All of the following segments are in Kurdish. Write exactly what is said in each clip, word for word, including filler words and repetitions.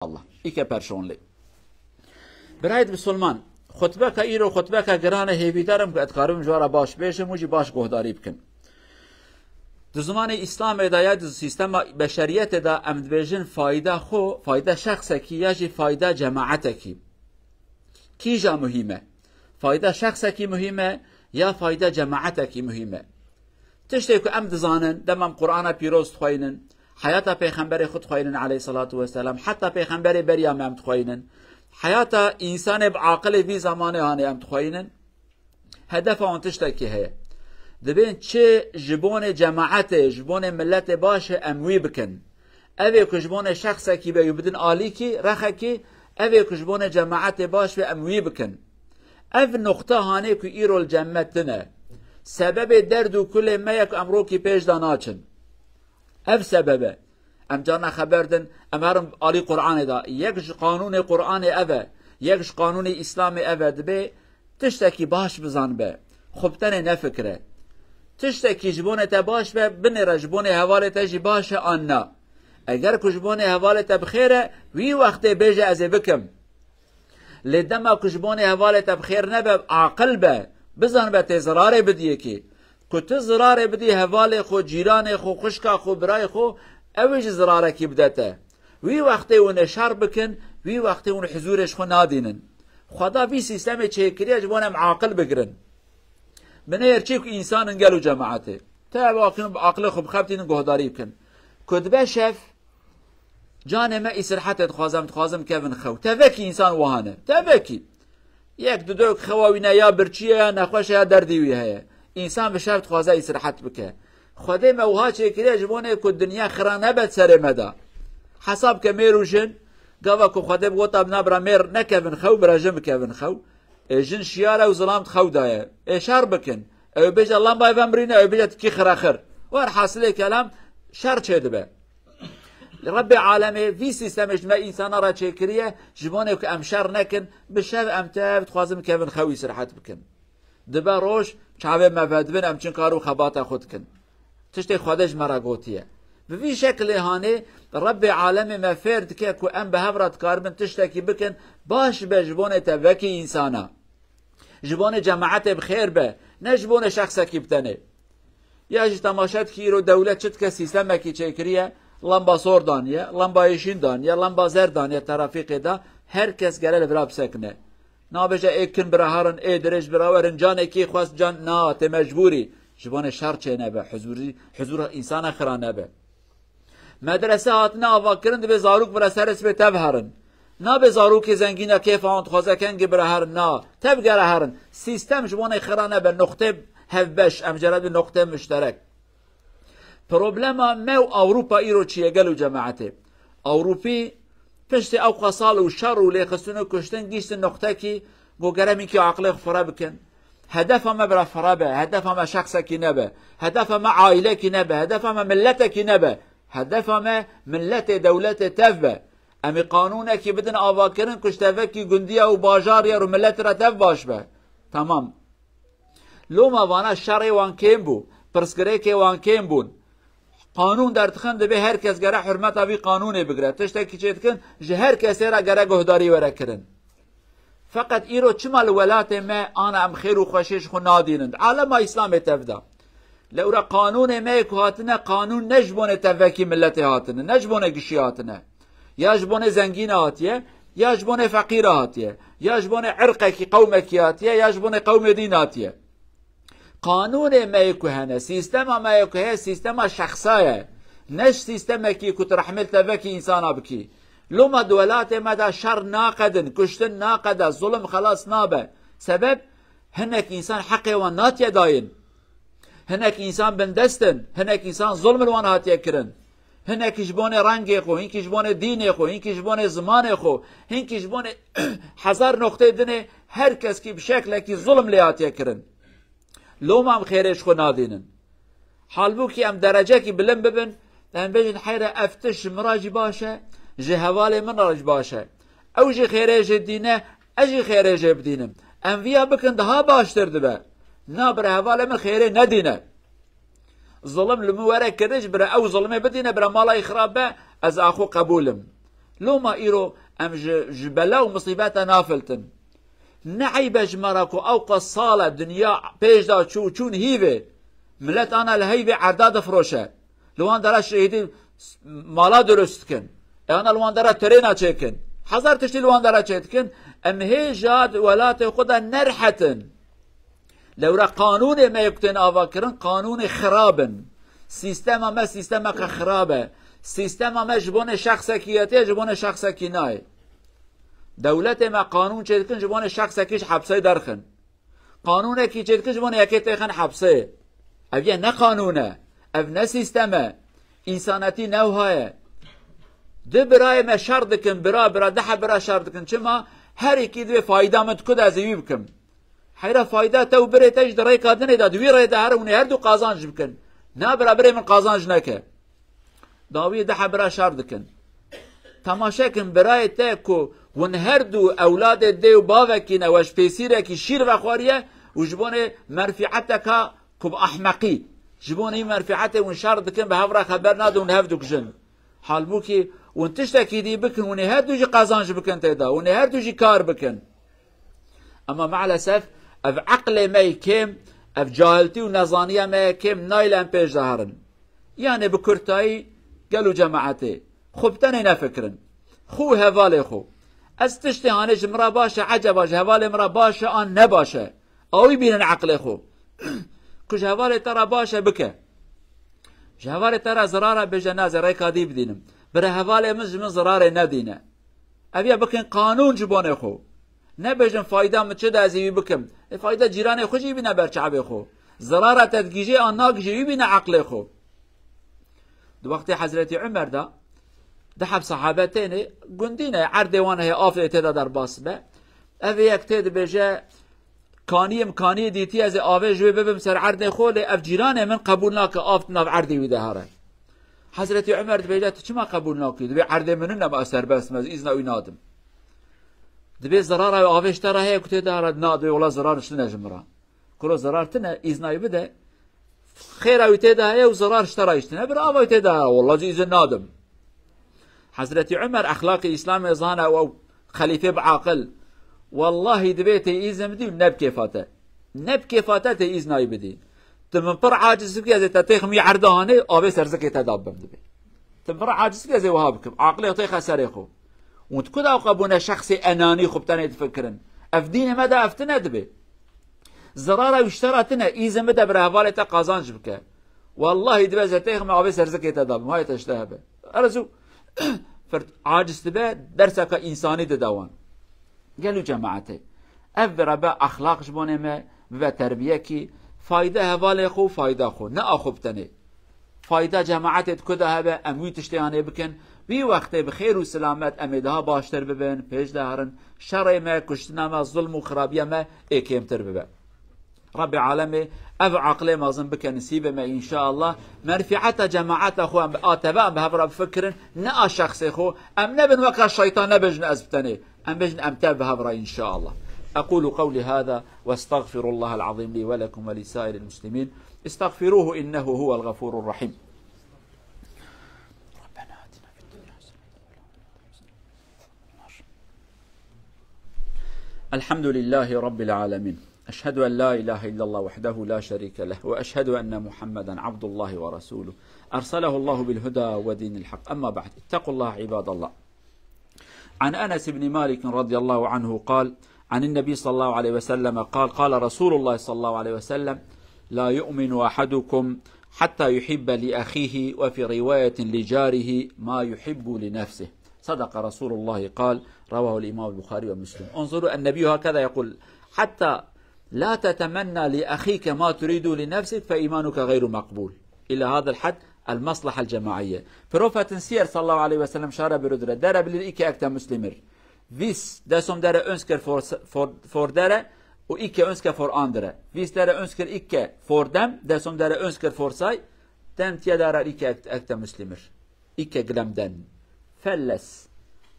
Allah. Îke personlê. Birayet Bisulman, xutbeka îro xutbeka giran e, hêvîdar im ku ez dikarim ji we re baş bêjim û jî baş guhdarî bikin. Di zimanê Îslamê de ya di sîstema beşeriyetê de em dibêjin fayda xwe, fayda şexsekî ya jî fayda cemaetekî. Kîja muhîm e? Fayda şexsekî muhîm e ya fayda cemaetekî muhîm e? Tiştê ku em dizanin, dema em Qur'ana pîroz dixweynin, heyata Pêxemberê xwe dixweynin aleyhissalatu vesselam, heta Pêxemberê beriya me em dixweynin, heyata însanê bi aqilê vî zamanê hanê em dixweynin, hedefa wan tiştekî heye. Dibên çi ji bonê cemaetê, ji bonê miletê baş e em wî bikin. Ev ê ku ji bonê şexsekî be û bidin alîkî, rexekî, ev ê ku ji bonê cemaetê baş be em wî bikin. Ev nuqta hanê ku îro li cem me tune. Sebebê derd û kulê me ye ku em rokî pêş de naçin. Ev sebeb e. Em carna xeber din, em herin alî Qur'anê de. Yek ji qanûnê Qur'anê ev e. Yek ji qanûnê Îslamê ev e. Dibê tiştekî baş bizanbe. Xwe bi tenê nefikire. Tiştekî ji bonê te baş be, binêre ji bonê hevalê te jî baş e an na. Eger ku ji bonê hevalê te bi xêr e, wî wextê bêje ez ê bikim. Lê dema ku ji bonê hevalê te bi xêr nebe, aqil be, bizanbe tê zirarê bidî yekê. Ku tu zirarê bidî hevalê xwe, cîranê xwe, xwişka xwe, birayê xwe, ew ê jî zirarekî bide te. Wî wextê hûn ê şer bikin, wî wextê hûn huzûrê ji xwe nadînin. Xweda vî sîstemê çêkiriye ji bo em aqil bigirin. Binêr çi ku însan in gel û cemaetê. Te ev aqil, aqilê xwe bixebitînin guhdarî bikin. Ku dibe şev, canê me îstirhetê dixwaze, em dixwazin kevin xew. Tevekî însan wiha ne. Tevekî. Yek di dok xewa wî ne ya birçî ye, ya nexweş e, ya derdî wî heye. Însan bi şev dixwaze îstirhet bike. Xwedê me wiha çêkiriye ji bo nê ku dinya xira nebe serê me de. Hesab ke mêr û jin, gava ku Xwedê bi gota bina bira mêr nekevin xew, bira jin bikevin xew. Ê jin şiyar e û zilam di xew de ye. Ê şer bikin. Ew bêje lamba ve mirîne, ew bêje tikî xirexir. Werhasilê kelam şer çêdibe. Rebbê alemê vî sîstemê ji me însana re çêkiriye, ji bo nê ku em şer nekin, bi şev em tev dixwazin kevin xew îstirhet bikin. Dibe roj, çavê me vedibin, em çin kar û xebata xwe dikin. Tiştê Xwedê ji me re gotiye. Bi vî şekilê hanê Rebbê alemê me fêr dike ku em bi hev re dikaribin tiştekî bikin, baş be ji bo nê te vekî însana. Ji bo nê cemaetê bi xêr be, ne ji bo nê şexsekî bi tenê. Ya jî temaşe dikî îro dewlet çi dike, sîstemekî çêkiriye, lamba sor daniye, lamba yeşîn daniye, lamba zer daniye terafîkê de, her kes gere li vira bisekine. Nabêje ê kin bira herin, ê dirêj bira werin, canekî xwest can, na, tê mecbûrî. Ji bo nê şer çê nebe, huzûrî, huzûra însana xira nebe. Medrese hatine avakirin, dibê zarok bira ser sibê tev herin. Nabê zarokê zengîne kêfa wan dixwaze kengê bira herin, na, tev gere herin. Sîstem ji bo nê xira nebe, noqtê hevbeş, em jere bi noqtê muşterek. Problema me û Ewropa îro çi ye gel û cemaetê? Ewropî piştî ewqa sal û şer û lêxistin û kuştin gihîştin noqtekî ku gere em înkî aqilê xwe fire bikin. Hedefa me bira fire be, hedefa me şexsekî nebe, hedefa me aîlekî nebe, hedefa me miletekî nebe, hedefa me miletê dewletê tev be. Em ê qanûnekî bidin avakirin ku ji tevekî gundiya û bajarê re û miletê re tev baş be. Temam. Loma vana şerê wan kêm bû, pirsgirêkê wan kêm bûn. Qanûn derdixin, dibê her kes gere hurmeta vî qanûnê bigire. Tiştekî çêdikin, ji her kesê re gere guhdarî were kirin. Feqet îro çima li welatê me ana em xêr û xweşê ji xwe nadînin? Alema Îslamê tev de. Lewra qanûnê me yê ku hatine, qanûn ne ji bonê tevekî miletê hatine, ne ji bonê gişî hatine. Ya ji bonê zengîne hatiye, ya ji bonê feqîre hatiye, ya ji bonê irqekî, qewmekî hatiye, ya ji bonê qewmê dîn hatiye. Qanûnê me yê ku hene, sîstema me yê ku heye, sîstema şexsa ye. Ne ji sîstemekî ku tu rehmê li tevekî însana bikî. Loma di welatê me de şer naqedin, kuştin naqede, zulm xelas nabe. Sebeb, hinek însan heqê wan natiye dayîn. Hinek însan bindest in, hinek însan zulm li wan hatiye kirin. Hinekî ji bonê rengê xwe, hinkî ji bonê dînê xwe, hinkî ji bonê zimanê xwe, hinkî ji bonê hezar noqtê dinê her keskî bi şeklekî zulm lê hatiye kirin. Loma em xêrê ji xwe nadînin. Halbûkî em derecekî bilind bibin, em bêjin heyre ev tişt ji min re jî baş e, ji hevalê min re jî baş e. Ew jî xêrê jê dîne, ez jî xêrê jê bidînim. Em viya bikin daha baştir dibe. Na bira hevalê min xêrê nedîne. Zulm li min were kirin, ji bira ew zulmê bidîne, bira mala wî xirab be, ez a xwe qebûl im. Loma îro em ji, ji bela û misîbeta nafiltin. Ne eyb e ji me re ku ew qas sal e dinya pêş de çû, çûn hîvê. Milet ana li heyvê erda difiroşe. Li wan dera şehîdî mala dirust dikin. E ana li wan dera terêna çêkin. Hezar tiştî li wan dera çêdikin. Em hêja di welatê xwe de nerhetin. Lewra qanûnê me yê ku tên avakirin, qanûnê xirab in. Sîstema me sîstemeke xirab e. Sîstema me ji bonê şexsekî yetiye, ji bonê şexsekî nayê. Dewletê me qanûn çêdikin, ji bonê şexsekî ji hepsê derxin. Qanûnekî çêdikin, ji bonê yekê têxin hepsê. Ev ye ne qanûn e. Ev ne sîstem e. Însanetî ne wiha ye. Du birayê me şer dikin, bira, bira, du heb bira şer dikin. Çima? Her yekî divê fayda min diku de ez ê wî bikim. Heyra fayda te û birê te jî di rêka dinê de, di wî rê de herin, hûn ê her du qazanc bikin. Na bira, birê min qazanc neke. Dawiyê du heb bira şer dikin. Temaşe kin, birayê te ku hûn her du ewladê dê û bavekî ne, we ji pêsîrekî şîr vexwariye û ji bonê merfîeteka ku bi ehmeqî, ji bonê wî merfîetê hûn şer dikin, bi hev re xeber nadin, hûn hev dikujin. Halbûkî hûn tiştekî dî bikin, hûn ê her du jî qazanc bikin tê de, hûn ê her du jî kar bikin. Ema maalesef ev eqlê me yê kêm, ev cahiltî û nezaniya me yê kêm nayê li em pêş de herin. Yanê bi kurtayî, gel û cemaetê, xwe bi tenê nefikirin. Xwe û hevalê xwe. Ez tiştê hanê ji min re baş e, eceba ji hevalê min re baş e an ne baş e? Awî bînin eqlê xwe. Ku ji hevalê te re baş e, bike. Ji hevalê te re zirara bêje, na, ez ê rêka dî bidînim. Bira, hevalê min ji min zirarê nedîne. Ev ya bikin qanûn ji bonê xwe. Nebêjin fayda min çi de, ez ê wî bikim. Ê fayda cîranê xwe jî bîne ber çavê xwe. Zirara te digihîje an nagihîje, wî bîne eqlê xwe. Di wextê Hezretî Umer de, du heb sahabe têne, gundî ne, erdê wan heye, avê tê de derbas be. Ev yek tê dibêje, Kaniyê min, kaniyê dîtî, ez ê avê ji wê bibim ser erdê xwe, lê ev cîranê min qebûl nake, av di nav erdê wî de here. Hezretî Umer dibêje, tu çima qebûl nakî? Dibê erdê min nine, ma ez serbest im, ez îzna wî nadim. Dibê zirara wê avê ji te re heye ku tê de here? Na, dibê wela zirar ji tine ji min re. Kuro zirar tine, îzna wî bide. Xêra wî tê de heye û zirar ji te re jî tine. Bira, ava wî tê de heye. Wela ez îzin nadim. Hezretî Umer exlaqê Îslamê zana û ew xelîfê bi aqil. Wellahî divê tê îzin bidî û ne bi kêfa te. Ne bi kêfa te tê îzna wî bidî. Tu min pir aciz bikî, ez ê te têxim wî erda hanê, avê ser zikê te da bibim dibê. Tu min pir aciz bikî, ez ê wiha bikim. Aqilê xwe têxe serê xwe. Hûn di ku de ew qebûne şexsê enanî xwe bi tenê difikirin? Ev dînê me de ev tine dibê. Zirara wî ji te re tine, îzin bide bira hevalê te qazanc bike. Wellahî divê ez ê têxim avê ser zikê te da bim. Hayê te ji te hebe. Erez û firt aciz dibe, derseke însanî dide wan. Gel û cemaetê. Ev bira be exlaq ji bonê me, bibe terbiyekî, fayda hevalê xwe û fayda xwe, ne a xwe bi tenê. Fayda cemaetê di ku de hebe, em wî tiştê anê bikin. Wî wextê bi xêr û silamet em ê daha baştir bibin, pêş de herin. Şerê me, kuştina me, zulm û xirabiya me ê kêmtir bibe. Rabbê alemê ev aqilê mezin bike nisîbê me înşaallah. Merfîeta cemaeta xwe em bi A T V em bi hev re bifikirin, ne a şexsê xwe. Em nebin weka şeytan, nebêjin ez bi tenê. Em bêjin em tev bi hev re înşaallah. أقول قولي هذا وأستغفر الله العظيم لي ولكم ولسائر المسلمين. استغفروه إنه هو الغفور الرحيم. ربنا آتنا في الدنيا حسنة. الحمد لله رب العالمين. أشهد أن لا إله إلا الله وحده لا شريك له، وأشهد أن محمدا عبد الله ورسوله، أرسله الله بالهدى ودين الحق. أما بعد، اتقوا الله عباد الله. عن أنس بن مالك رضي الله عنه قال: عن النبي صلى الله عليه وسلم قال: قال رسول الله صلى الله عليه وسلم: لا يؤمن أحدكم حتى يحب لأخيه، وفي رواية: لجاره ما يحب لنفسه. صدق رسول الله قال، رواه الإمام البخاري ومسلم. انظروا، النبي هكذا يقول: حتى لا تتمنى لأخيك ما تريد لنفسك فإيمانك غير مقبول. إلى هذا الحد المصلحة الجماعية. Profetin siyer sallallahu aleyhi ve sellem şara biro dire. Dere bilir ikke ekte muslimir. Vis desom dere önsker for, for, for dere u ikke önsker for andere. Vis dere önsker ikke for dem, desom dere önsker for say, dem tiye dere ikke ek, ekte muslimir. Ikke glemden. Felles.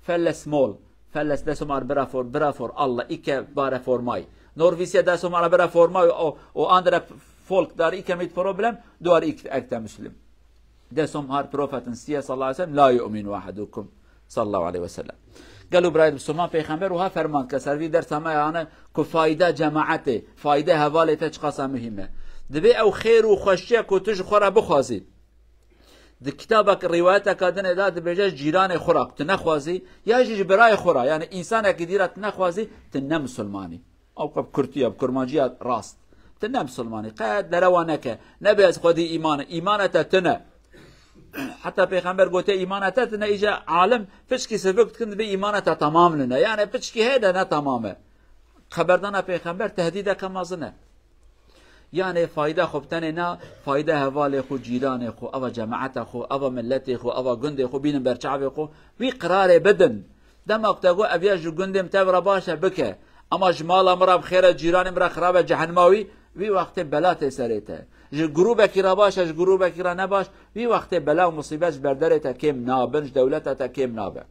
Felles mol. Felles desom ar bira for, bira for Allah, ikke bare for mai. Norvisiye desom ar bira for mai o, o andre folk dar ikke mit problem, du ar ikke ekte muslim. Desom har profetin siye sallallahu aleyhi ve sellem, la yu'minu ahadukum. Sallallahu aleyhi ve sellem. Gelo birayê Müslüman, Peyxember wiha ferman dike, ser vî dersa me hane ku fayda cemaetê, fayda hevalê te çiqasa muhîm e. Divê ew xêr û xweşiya ku tu ji xwe re bixwazî. Di kitabek, rîwayeteka dinê de dibêje, cîranê xwe re tu nexwazî, ya jî ji birayê xwe re, yani însanekî dî re tu nexwazî, tu ne misilmanî. Ew qe bi kurtiya, bi kurmanciya rast. Tu ne misilmanî. Qe derewa neke. Nebe ez xwedî îman. Îmana te tune. Heta Peyxember gote, îmana te tune, îca alim piçkî sivik dikin, dibê îmana te tamam nine. Yani piçkî heye de ne tamam e. Xeberdana Peyxember tehdîdeke mezin e. Yani fayda xwe bi tenê na, fayda hevalê xwe, cîranê xwe, ava cemaeta xwe, ava milletê xwe, ava gundê xwe bînin ber çavê xwe, wî qirarê bidin. Dema ku te got, ev ya ji gundê min tev re baş e, bike. Ama ji mala min re bi xêr e, cîranê min re xirab e, cehenima wî, wî wextê bela tê serê te. Ji grûbekî re baş e, ji grûbekî re ne baş, wî wextê bela û musîbet ji ber derê te kêm nabin, ji dewleta te kêm nabe.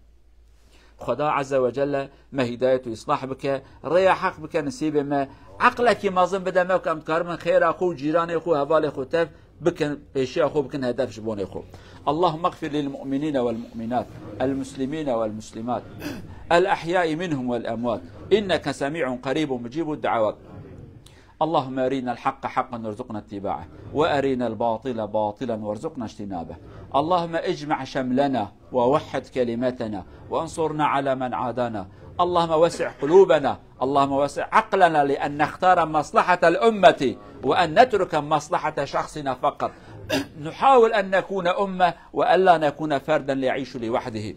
Xweda Azze ve Celle me hîdayet û îslah bike, rêya heq bike nisîbê me, eqlekî mezin bide me ku em dikarin xêra xwe û cîranê xwe û hevalê xwe tev bikin, pêşiya xwe bikin hedef ji bonê xwe. اللهم اغفر للمؤمنين والمؤمنات، المسلمين والمسلمات، الأحياء منهم والأموات، إنك سميع قريب مجيب الدعوات. اللهم أرنا الحق حقا وارزقنا اتباعه، وأرنا الباطل باطلا وارزقنا اجتنابه. اللهم اجمع شملنا ووحد كلمتنا وانصرنا على من عادانا. اللهم وسع قلوبنا، اللهم وسع عقلنا لأن نختار مصلحة الأمة وأن نترك مصلحة شخصنا فقط. نحاول أن نكون أمة وألا نكون فردا يعيش لوحده.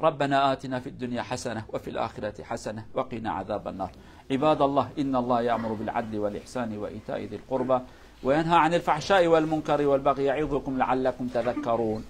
ربنا آتنا في الدنيا حسنة وفي الآخرة حسنة وقنا عذاب النار. عباد الله، إن الله يأمر بالعدل والإحسان وإيتاء ذي القربى وينهى عن الفحشاء والمنكر والبغي يعظكم لعلكم تذكرون.